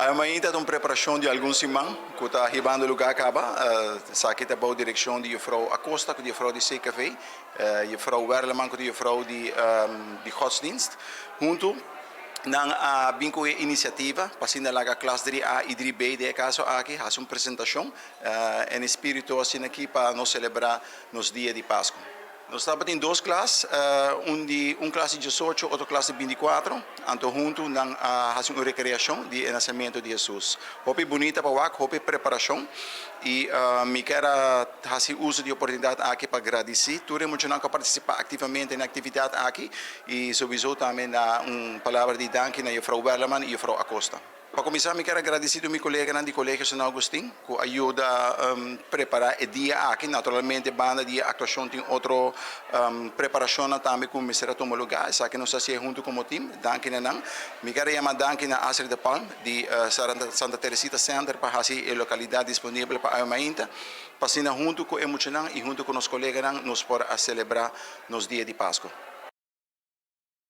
Awe mainta ta un preparashon di algun siman ku ta hibando lugá kaba. Esaki ta bou direkshon di Juffrouw Acosta ku di Juffrouw di CKV, Juffrouw Werleman ku di Juffrouw di di Godsdienst. Huntu nan a bin ku e inisiativa pa asina laga klas dri A i dri B den e kaso aki hasi un presentashon en espiritu asina aki pa nos selebrá nos dia di Pasku. Nos tabatin dos klas, un di un klas di diesocho, otro klas di bintikuatro, anto huntu nan a hasi un rekreashon di e nasementu di Hesus. Hopi bunita pa wak, hopi preparashon, i mi kier a hasi uso di e oportunidat aki pa gradisí tur e muchanan ku a partisipá aktivamente na e aktividat aki, i souiso tambe na un palabra di danki na Jufrou Werleman i Jufrou Acosta. Pa kuminsá mi kier a gradisí tur mi koleganan di Kolegio San Augustin ku a yuda prepará e dia aki. Naturalmente banda di e aktuashon tin otro preparashonnan tambe ku mester a tuma lugá. Esaki nos a hasié huntu komo tim. Danki na nan. Mi kier a yama danki na Astrid de Palm di Santa Teresita Center pa hasi e lokalidat disponibel pa awe mainta pa asina huntu ku e muchanan i huntu ku nos koleganan nos por a selebrá nos dia di Pasku.